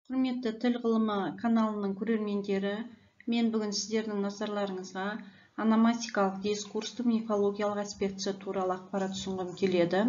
Құрметті Тіл ғылымы каналының көрермендері, мен бүгін сіздердің назарларыңызға ономастикалық дискурстың мифологиялық аспектісі туралы ақпарат ұсынғым келеді.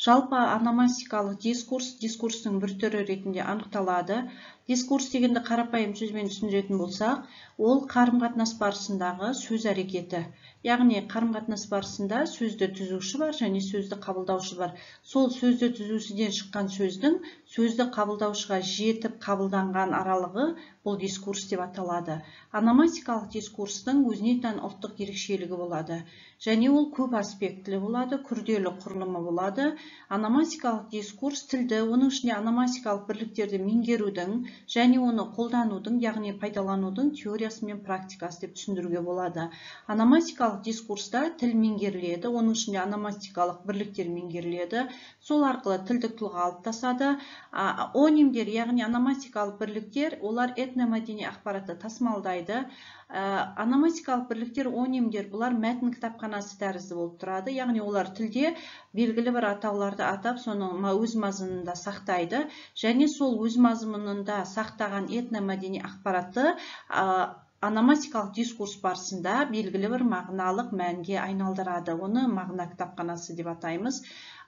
Жалпы ономастикалық дискурс дискурстың бір түрі ретінде анықталады. Дискурс дегенді қарапайым сөзбен түсіндіретін болсақ, ол қарым-қатынас барысындағы сөз әрекеті. Яғни қарым-қатынас барысында сөзді түзуші бар және сөзді қабылдаушы бар. Сол сөзді түзушіден шыққан сөздің сөзді қабылдаушыға жетіп қабылданған аралығы бұл дискурс деп аталады. Ономастикалық дискурстың өзіне тән ұлттық ерекшелігі болады. Және ол көп аспектілі болады, күрделі құрылымы болады. Ономастикалық дискурс тілді, оның ішінде ономастикалық бірліктерді меңгерудің және оны қолданудың, яғни пайдаланудың теориясы мен практикасы деп түсіндіруге болады. Ономастикалық дискурста тіл меңгеріледі, оның ішінде ономастикалық бірліктер меңгеріледі. Сол арқылы тілдік тұлға қалыптасады. Онимдер, яғни ономастикалық бірліктер, олар этномәдени ақпаратты тасымалдайды. Ономастикалық бірліктер, онимдер, бұлар мәтін кітапханасы тәрізді болып тұрады, яғни олар тілде белгілі бір атауларды атап, соны өз мазмұнында сақтайды және сол өз мазмұнында сақтаған этномәдени ақпаратты ономастикалық дискурс барысында белгілі бір мағыналық мәнге айналдырады. Оны мағына кітапханасы деп атаймыз.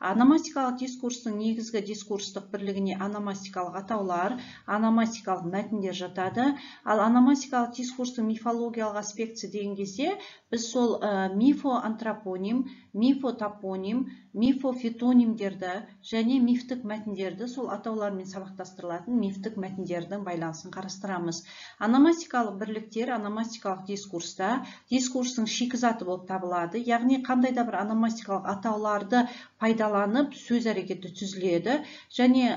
Ономастикалық дискурстың негізгі дискурстық бірлігіне ономастикалық атаулар, ономастикалық мәтіндер жатады. Ал ономастикалық дискурстың мифологиялық аспектісі деген кезде біз сол мифоантропоним, мифотопоним, мифофитонимдерді және мифтік мәтіндерді, сол атаулармен сабақтастырылатын мифтік мәтіндердің байланысын қарастырамыз. Ономастикалық бірліктер ономастикалық дискурста дискурстың шикізаты болып табылады, яғни қандай да бір ономастикалық атауларды пайдаланып сөз әрекеті түзіледі және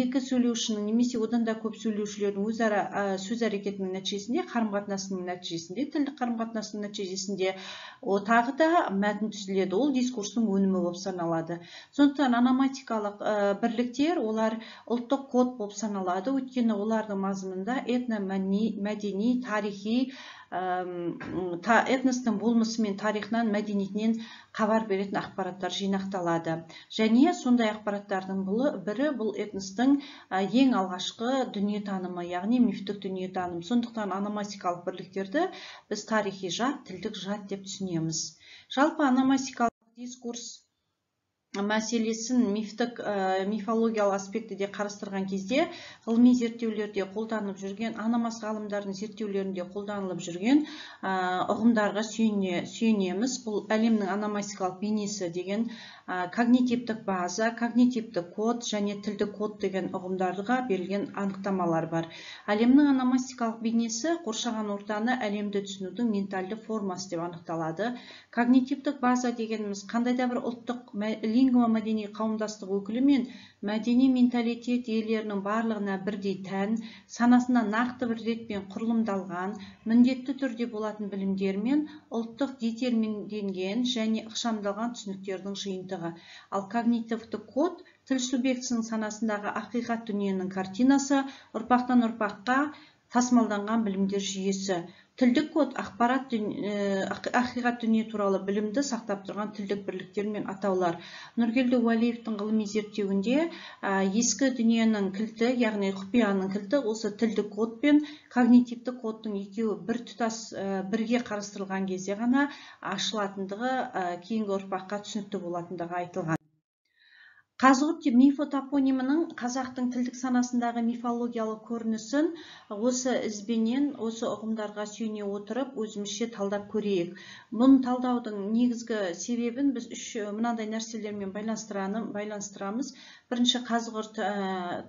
екі сөйлеушінің немесе одан да көп сөйлеушілердің өзара сөз әрекетінің нәтижесінде, қарым-қатынасының нәтижесінде, тілдік қарым-қатынасының нәтижесінде тағы да мәтін түзіледі. Ол дискурстың өнімі болып саналады. Сондықтан ономастикалық бірліктер олар ұлттық код болып саналады, өйткені олардың мазмұнында этномәдени, тарихи, этностың болмысы мен тарихынан, мәдениетінен хабар беретін ақпараттар жинақталады. Және сондай ақпараттардың бірі бұл этностың ең алғашқы дүниетанымы, яғни мифтік дүниетаным. Сондықтан ономастикалық бірліктерді біз тарихи жад, тілдік жад деп түсінеміз. Жалпы ономастикалық дискурс мәселесін мифтік, мифологиялық аспектіде қарастырған кезде ғылыми зерттеулерде қолданып жүрген, ономаст ғалымдардың зерттеулерінде қолданылып жүрген ұғымдарға сүйенеміз. Бұл әлемнің ономастикалық бейнесі деген когнитивтік база, когнитивтік код және тілдік код деген ұғымдарға берілген анықтамалар бар. Әлемнің ономастикалық бейнесі қоршаған ортаны, әлемді түсінудің ментальды формасы деп анықталады. Когнитивтік база дегеніміз қандай да бір ұлттық лингвомәдени қауымдастық өкілі мен мәдени менталитет иелерінің барлығына бірдей тән, санасына нақты бір ретпен құрылымдалған, міндетті түрде болатын білімдер мен ұлттық детерминденген және ықшамдалған түсініктердің жиынтығы. Ал когнитивтік код тіл субъектісінің санасындағы ақиқат дүниенің картинасы, ұрпақтан ұрпаққа тасымалданған білімдер жүйесі. Тілдік код ақпарат ақиқат дүние туралы білімді сақтап тұрған тілдік бірліктер мен атаулар. Нұргелді Уәлиевтің ғылыми зерттеуінде ескі дүниенің кілті, яғни құпияның кілті осы тілдік код пен когнитивті кодтың екеуі бір тұтас бірге қарастырылған кезде ғана ашылатындығы, кейінгі ұрпаққа түсінікті болатындығы айтылған. Қазығұрт мифотопонимінің қазақтың тілдік санасындағы мифологиялық көрінісін осы ізбенен, осы ұғымдарға сүйене отырып, өзімізше талдап көрейік. Бұны талдаудың негізгі себебін біз үш мынандай нәрселермен байланыстырамыз. Бірінші, Қазығұрт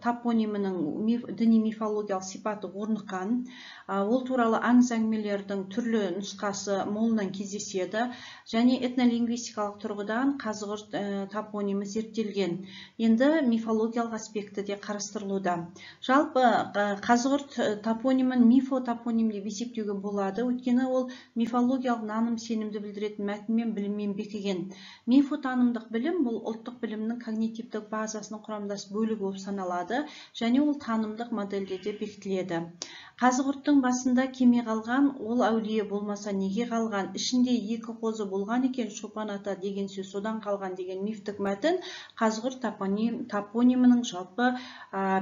топонимінің діни мифологиялық сипаты орныққан. Ол туралы аңыз әңгімелердің түрлі нұсқасы молынан кездеседі және этнолингвистикалық тұрғыдан Қазығұрт топонимі зерттелген. Енді мифологиялық аспекті де қарастырылуда. Жалпы Қазығұрт топонимін мифотопоним деп есептеуге болады, өйткені ол мифологиялық наным сенімді білдіретін мәтінмен, біліммен бекіген. Мифотанымдық білім бұл ұлттық білімнің когнитивтік базасының құрамдас бөлігі болып саналады және ол танымдық модельде де бекітіледі. Қазығұрттың басында кеме қалған, ол әулие болмаса неге қалған, ішінде екі қозы болған екен, Шопан ата деген сөз содан қалған деген мифтік мәтін Қазығұрт топонимінің жалпы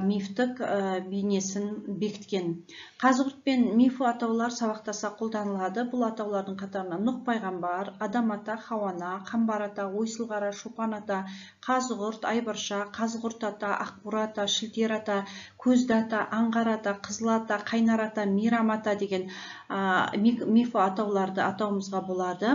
мифтік бейнесін бекіткен. Қазығұрт пен миф атаулар сабақтаса қолданылады. Бұл атаулардың қатарына Нұх пайғамбар, Адам ата, Хауана, Қамбар ата, Ойсылқара, Шопан ата, Қазығұрт, Айбарша, Қазығұрт ата, Ақбура ата, Шілтер ата, Көзді ата, Аңғар ата, Қызыл ата, Қайнар ата, Мейрам ата деген миф атауларды атауымызға болады.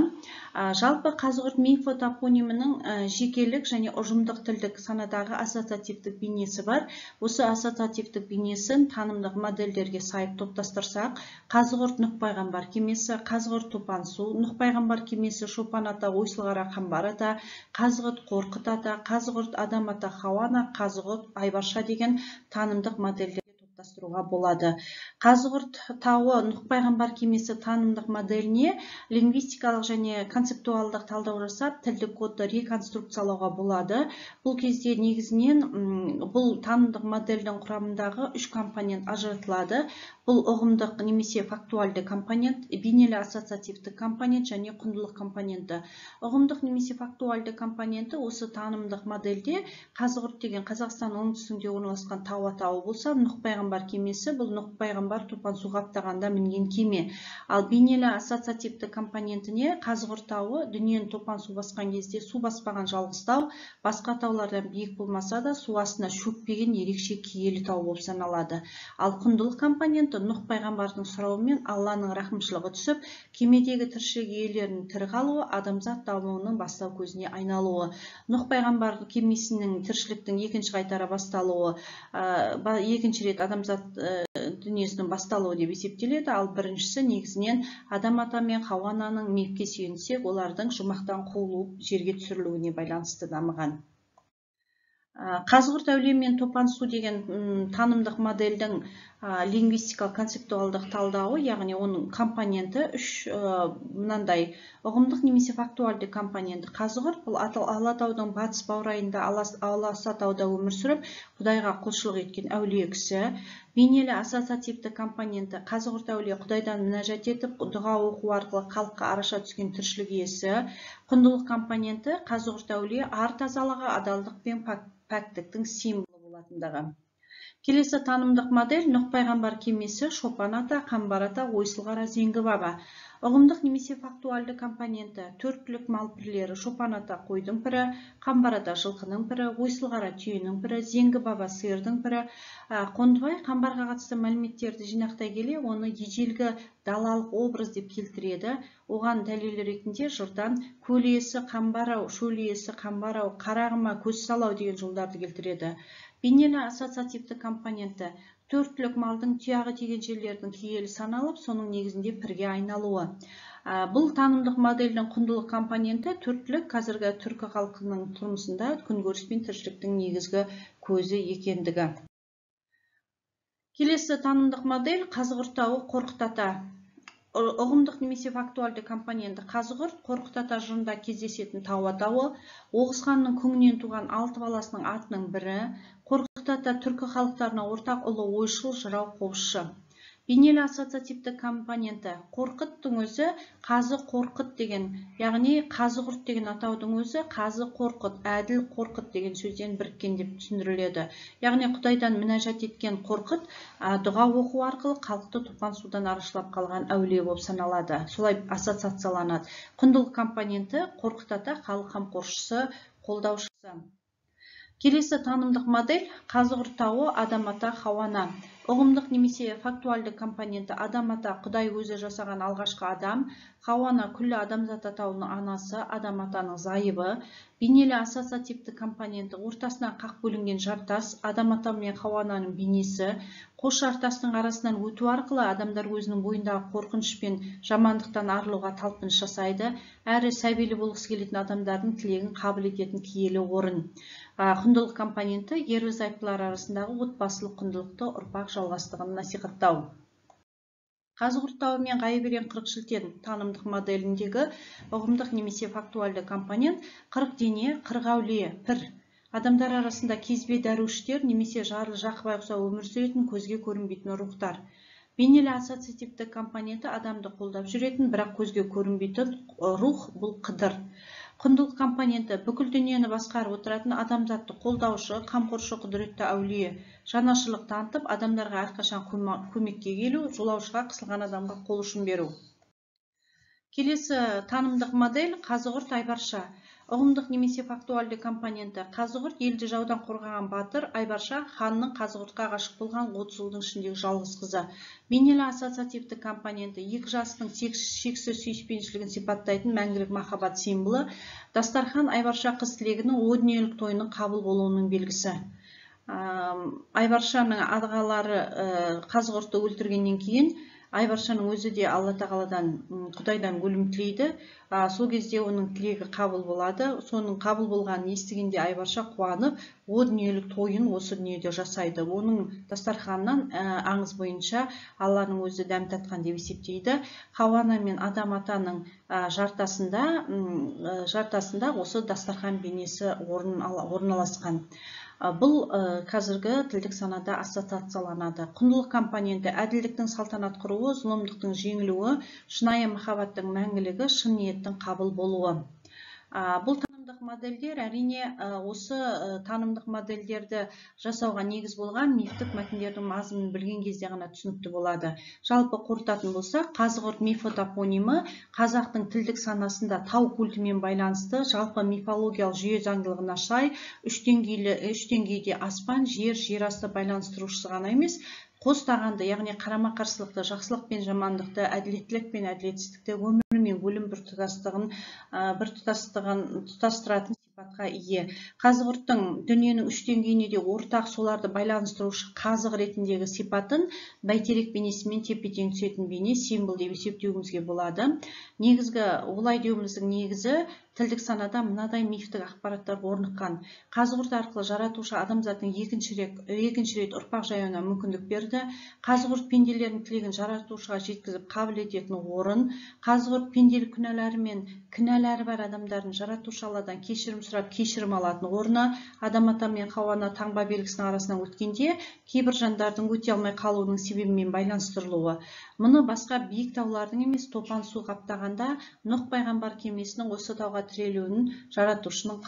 Жалпы Қазығұрт миф топонимінің жекелік және ұжымдық тілдік санадағы ассоциативтік бейнесі бар. Осы ассоциативтік бейнесін танымдық модельдерге сайып топтастырсақ, Қазығұрт Нұх пайғамбар кемесі, Қазығұрт топан су, Нұх пайғамбар кемесі, Шопан ата, Ойсылқара, Қамбар ата, Қазығұрт Қорқыт ата, Қазығұрт Адам ата, Хауана, Қазығұрт Айбарша деген танымдық модельдерге топтастыруға болады. Қазығұрт тауы Нұх пайғамбар кемесі танымдық моделіне лингвистикалық және концептуалдық талдау жасап, тілдік кодты реконструкциялауға болады. Бұл кезде негізінен бұл танымдық модельдің құрамындағы үш компонент ажыратылады. Бұл ұғымдық немесе фактуалды компонент, бейнелі ассоциативті компонент және құндылық компоненті. Ұғымдық немесе фактуалды компоненті осы танымдық модельде Қазығұрт деген Қазақстан оңтүстігінде орналасқан тау атауы болса, Нұх пайғамбар кемесі бұл Нұх пайғамбар топан су қаптағанда мінген кеме. Ал бейнелі ассоциативті компонентіне Қазығұрт тауы дүниені топан су басқан кезде су баспаған жалғыз тау, басқа таулардан биік болмаса да су астына шөкпеген ерекше киелі тау болып саналады. Ал құндылық компоненті Нұх пайғамбардың сұрауымен Алланың рахымшылығы түсіп, кемедегі тіршілік иелерінің тірі қалуы, адамзат дамуының бастау көзіне айналуы. Нұх пайғамбар кемесінің тіршіліктің екінші қайтара басталуы, екінші рет адамзат дүниесінің басталуы деп есептеледі. Ал біріншісі негізінен Адам ата мен Хауа ананың мифке сүйенсек, олардың жұмақтан қуылып жерге түсірілуіне байланысты дамыған. Қазығұрт әулие мен топан су деген танымдық модельдің лингвистикалық концептуалдық талдауы, яғни оның компоненті үш мынандай ұғымдық немесе фактуалды компоненті. Қазығұрт бұл Алатаудың батыс баурайында Аласа тауда өмір сүріп, Құдайға құлшылық еткен әулие кісі. Бейнелі ассоциативті компоненті Қазығұрт әулие Құдайдан мінәжат етіп, дұға оқу арқылы халыққа араша түскен тіршілік иесі. Құндылық компоненті Қазығұрт әулие ар тазалығы, адалдық пен пәктіктің символы болатындығы. Келесі танымдық модель Нұх пайғамбар кемесі, Шопан ата, Қамбар ата, Ойсылқара, Зеңгі баба. Ұғымдық немесе фактуалды компоненті төрт түлік мал пірлері: Шопан ата қойдың пірі, Қамбар ата жылқының пірі, Ойсылқара түйенің пірі, Зеңгі баба сиырдың пірі. Қондыбай Қамбарға қатысты мәліметтерді жинақтай келе, оны ежелгі далалық образ деп келтіреді. Оған дәлел ретінде жырдан көл иесі Қамбар ау, шөл иесі Қамбар ау, қарағыма көз салау деген жолдарды келтіреді. Бейнелі ассоциативті компоненті төрт түлік малдың тұяғы тиген жерлердің киелі саналып, соның негізінде пірге айналуы. Бұл танымдық модельдің құндылық компоненті төрт түлік қазіргі түркі халқының тұрмысында күнкөріс пен тіршіліктің негізгі көзі екендігі. Келесі танымдық модель Қазығұрт тауы Қорқыт ата. Ұғымдық немесе фактуалды компоненті Қазығұрт Қорқыт ата жырында кездесетін тау атауы, Оғыз ханның күңінен туған алты баласының атының бірі. Қорқыт ата түркі халықтарына ортақ ұлы ойшыл, жырау, қобызшы. Бейнелі ассоциативті компоненті Қорқыттың өзі Қазы Қорқыт деген, яғни Қазығұрт деген атаудың өзі Қазы Қорқыт, әділ Қорқыт деген сөзден біріккен деп түсіндіріледі. Яғни Құдайдан мінәжат еткен Қорқыт дұға оқу арқылы халықты топан судан арашалап қалған әулие болып саналады. Солай ассоциацияланады. Құндылық компоненті Қорқыт ата халық қамқоршысы, қолдаушысы. Келесі танымдық модель Қазығұрт тауы Адам ата, Хауана. Ұғымдық немесе фактуалды компоненті Адам ата Құдай өзі жасаған алғашқы адам, Хауана күллі адамзат атауының анасы, Адам атаның зайыбы. Бейнелі ассоциативті компоненті ортасынан қақ бөлінген жартас, Адам ата мен Хауананың бейнесі. Қос жартастың арасынан өту арқылы адамдар өзінің бойындағы қорқыныш пен жамандықтан арылуға талпыныс жасайды, әрі сәбилі болғысы келетін адамдардың тілегін қабыл ететін киелі орын. Құндылық компоненті ерлі зайыптылар арасындағы отбасылық құндылықты ұрпақ жалғастығын насихаттау. Қазығұрт тауы мен Ғайып қырық шілтен танымдық моделіндегі ұғымдық немесе фактуалды компонент 40 дене, 40 әулие, пір. Адамдар арасында кезбе дәруіштер немесе жарлы жақыбай ұқсап өмір сүретін көзге көрінбейтін рухтар. Бейнелі ассоциативті компоненті адамды қолдап жүретін, бірақ көзге көрінбейтін рух, бұл қыдыр. Құндылық компоненті бүкіл дүниені басқарып отыратын адамзатты қолдаушы, қамқоршы құдіретті әулие, жанашырлық танытып, адамдарға әрқашан көмекке келу, жолаушыға, қысылған адамға қол ұшын беру. Келесі танымдық модель Қазығұрт Айбарша. Ұғымдық немесе фактуалды компоненті Қазығұрт елді жаудан қорғаған батыр, Айбарша ханның Қазығұртқа ғашық болған 30 жылдың ішіндегі жалғыз қызы. Бейнелі ассоциативті компоненті екі жастың шексіз сүйіспеншілігін сипаттайтын мәңгілік махаббат символы. Дастархан Айбарша қыз тілегінің о дүниелік тойының қабыл болуының белгісі. Айбаршаның ағалары Қазығұртты өлтіргеннен кейін Айбаршаның өзі де Алла тағаладан, Құдайдан өлім тілейді. Сол кезде оның тілегі қабыл болады. Соның қабыл болғанын естігенде Айбарша қуанып, о дүниелік тойын осы дүниеде жасайды. Оның дастарханынан аңыз бойынша Алланың өзі дәм татқан деп есептейді. Хауа ана мен Адам атаның жартасында осы дастархан бейнесі орналасқан. Бұл қазіргі тілдік санада ассоциацияланады. Құндылық компоненті әділдіктің салтанат құруы, зұлымдықтың жеңілуі, шынайы махаббаттың мәңгілігі, шын ниеттің қабыл болуы. Бұл танымдық модельдер әрине осы танымдық модельдерді жасауға негіз болған мифтік мәтіндердің мазмұнын білген кезде ғана түсінікті болады. Жалпы қорытатын болсақ, Қазығұрт мифотопонимі қазақтың тілдік санасында тау культімен байланысты жалпы мифологиялық жүйе заңдылығына сай үш деңгейде аспан, жер, жер асты байланыстырушысы ғана емес, қос тағанды, яғни қарама-қарсылықты, жақсылық пен жамандықты, әділеттілік пен әділетсіздікті, өмір мен өлім бір тұтастығын тұтастыратын сипатқа ие. Қазығұрттың дүниенің үш деңгейіне де ортақ соларды байланыстырушы қазық ретіндегі сипатын бәйтерек бейнесімен тепе-тең түсетін бейне символ деп есептеуімізге болады. Негізгі олай деуіміздің негізі тілдік санада мынадай мифтік ақпараттар орныққан. Қазығұрт арқылы жаратушы адамзаттың екінші рет ұрпақ жаюына мүмкіндік берді. Қазығұрт пенделердің тілегін жаратушыға жеткізіп қабыл ететін орын. Қазығұрт пенделік күнәлары мен кінәлары бар адамдардың жаратушы Алладан кешірім сұрап кешірім алатын орны. Адам ата мен Хауа ана таңба белгісінің арасынан өткенде кейбір жандардың өте алмай қалуының себебімен байланыстырылуы. Мұны басқа биік таулардың емес, топан су қаптағанда Нұх пайғамбар кемесінің осы тауға тірелуін жаратушының